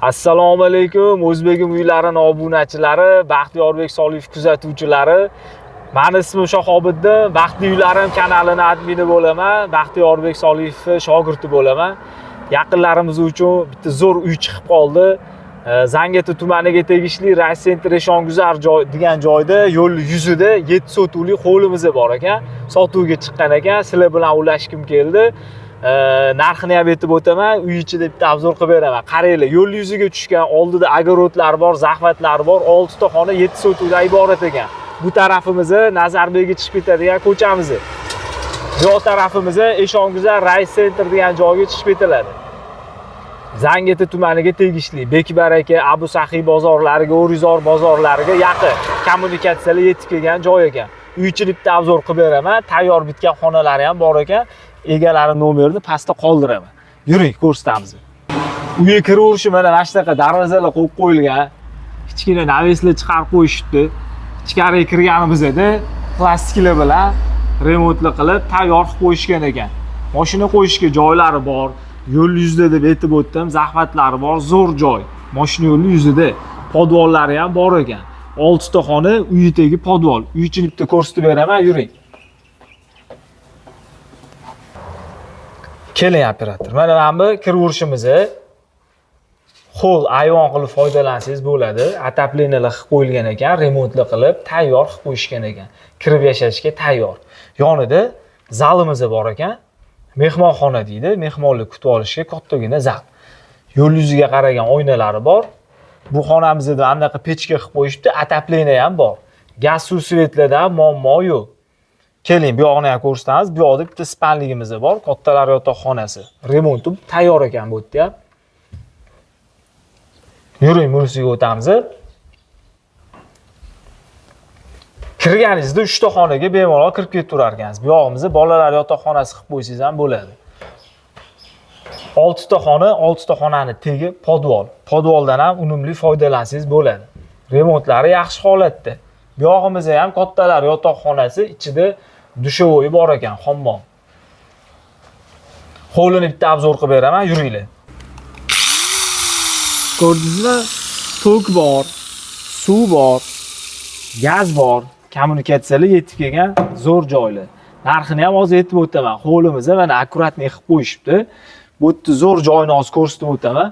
Assalomu alaykum, O'zbegim uylarini obunachilari, Baxtiyorbek Soliyev kuzatuvchilari. Mani ismim Shahobiddin, Baxtli uylarim kanalini admini bo'laman, Baxtiyorbek Soliyevni shogirdi bo'laman. Yaqinlarimiz uchun bitta zo'r uy chiqib qoldi. Zangiota tumaniga tegishli Raysentr Eshonguzar joy degan joyda yo'l yuzida 7 sotuvli hovlimiz bor ekan. Sotuvga chiqqan ekan. Sizlar bilan ulashgim keldi. Narxini ham aytib o'taman, uy ichida bitta обзор qilib beraman. Qaranglar, yo'l yuziga tushgan, oldida огород lar bor, захват lar bor, 6 ta xona 7 sotuvdan iborat ekan. Bu tarafimiz Nazarbekka chiqib ketadigan ko'chamiz. Bu yoq tarafimiz Eshonguzar Raysentr degan joyga chiqib ketiladi. Zangiota tumaniga tegishli Bekbaraka, Abu Saxiy bozorlariga, O'rizor bozorlariga yaqin kommunikatsiyalar yetib kelgan joy ekan. Uy ichini bitta обзор qilib beraman. Tayyor bitgan xonalari ham bor ekan. Egalari nomerini pastda qoldiraman. Yuring, ko'rsatamiz. Uyga kiraverishi mana shunaqa darvozalar qo'yib qo'yilgan. Kichkina навес lar chiqarib qo'yishibdi. Ichkariga kirganimizda plastiklar bilan remontli qilib tayyor qilib qo'yishgan ekan. Mashina qo'yishga joylari bor. Yo'l yuzida deb aytib o'tdim, захват lari bor, zo'r joy. Mashina yo'li yuzida. Подвал lari ham bor ekan. 6 ta xona, uyi tagi подвал. Uy ichini bitta ko'rsatib beraman, yuring. Keling, operator. Mana bu kiraverishimiz hol ayvon qilib foydalansangiz bo'ladi. Отопление lar qilib qo'yilgan ekan, remontli qilib tayyor qilib qo'yishgan ekan. Kirib yashashga tayyor. Yonida zalimiz bor ekan. Mehmonxona deydi, mehmonlar kutib olishga kattagina zal. Yo'l yuziga qaragan oynalari bor. Bu xonamizda anaqa pechka qilib qo'yishibdi, отопление ham bor. Gaz, suv, свет larda muammo yo'q. Keling, bu yog'ini ham ko'rsatamiz. Bu yoqda bitta спальник imiz bor, kattalar yotoqxonasi. Remonti tayyor ekan bu yerda ham. Yuring, bunisiga o'tamiz. Kirganingizda 3 ta xonaga bemalol kirib ketaverar ekansiz. Bu yog'imizni bolalar yotoqxonasi qilib qo'ysangiz ham bo'ladi. 6 ta xona, 6 ta xonani tegi подвал. Подвал dan ham unumli foydalansangiz bo'ladi. Remontlari yaxshi holatda. Bu yog'imizda ham kattalar yotoqxonasi, ichida душевой bor ekan, hammom. Hovlini bitta обзор qilib beraman, yuringlar. Ko'rdingizmi? Tok bor, suv bor, gaz bor, kommunikatsiyalar yetib kelgan zo'r joylar. Narxini ham hozir aytib o'taman. Hovlimizni mana аккуратный qilib qo'yishibdi. Bu yerda zo'r joyini hozir ko'rsatib o'taman.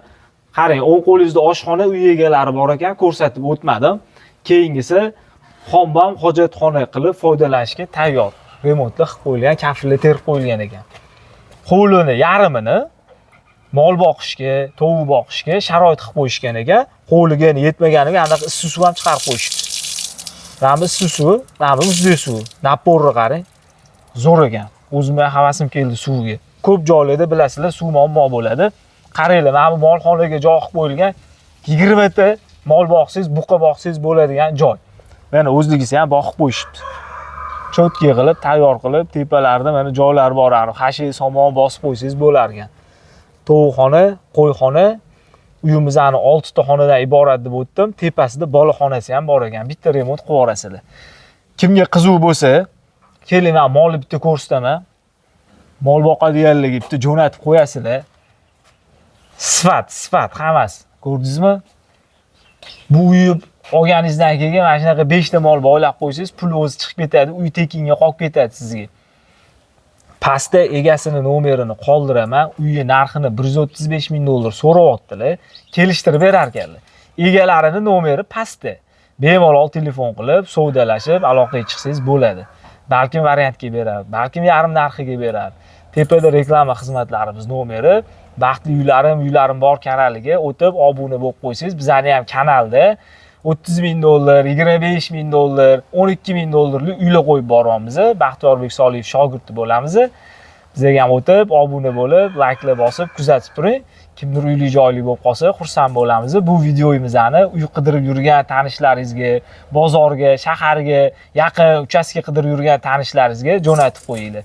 Qarang, o'ng qo'lingizda oshxona, uy egalari bor ekan, ko'rsatib o'tmadim. Keyingisi hammom, hojatxona qilib foydalanishga tayyor. Remontli qilib qo'yilgan, kafillar terib qo'yilgan ekan. Hovlini yarmini mol boqishga, tovuq boqishga sharoit qilib qo'yishgan ekan. Hovliga endi yetmaganiga anaqa issiq suv ham chiqarib qo'yishibdi. Mana bu issiq suvi, mana bu muzli suvi. Напор ni qarang. Zo'r ekan. O'zimga ham havasim keldi suvga. Ko'p joylarda bilasizlar, suv muammo bo'ladi. Qaranglar, mana bu molxonaga joy qilib qo'yilgan. 20 ta mol boqsangiz, buqa boqsangiz bo'ladigan joy. Mana o'zligisi ham boqib qo'yishibdi. Чётко qilib, tayyor qilib, tepalarida mana joylar bor, xashay somon bosib qo'ysangiz bo'lar ekan. Tovuqxona, qo'yxona, uyimizni 6 ta xonadan iborat deb o'tdim. Tepasida boloxonasi ham bor ekan. Bitta remont qilib yuborasizlar. Kimga qiziq bo'lsa, keling, men molni bitta ko'rsataman. Mol boqadiganlarga bitta jo'natib qo'yasizlar. Sifat, sifat hammasi. Ko'rdingizmi? Bu uyni olganingizdan keyin mana shunaqa 5 ta mol boylab qo'ysangiz, pul o'zi chiqib ketadi, uy tekinga qolib ketadi sizga. Pastda egasini nomerini qoldiraman. Uyi narxini 135 ming dollar so'rayaptilar. Kelishtirib berar ekanlar. Egalarini nomeri pastda. Bemalol telefon qilib, savdolashib, aloqaga chiqsangiz bo'ladi. Balkim variantga berar, balkim yarim narxiga berar. Tepada reklama xizmatlarimiz nomeri, Baxtli uylarim, uylarim bor kanaliga o'tib obuna bo'lib qo'ysangiz, bizani ham kanalda 30 ming dollar, 25 ming dollar, 12 ming dollarlik uylar qo'yib boryapmiz. Baxtiyorbek Soliyev shogirdi bo'lamiz. Bizga ham o'tib, obuna bo'lib, layklar bosib, kuzatib turing. Kimdir uyli joyli bo'lib qolsa, xursand bo'lamiz. Bu videomizni uy qidirib yurgan tanishlaringizga, bozorga, shaharga, yaqin uchastka qidirib yurgan tanishlaringizga jo'natib qo'yinglar.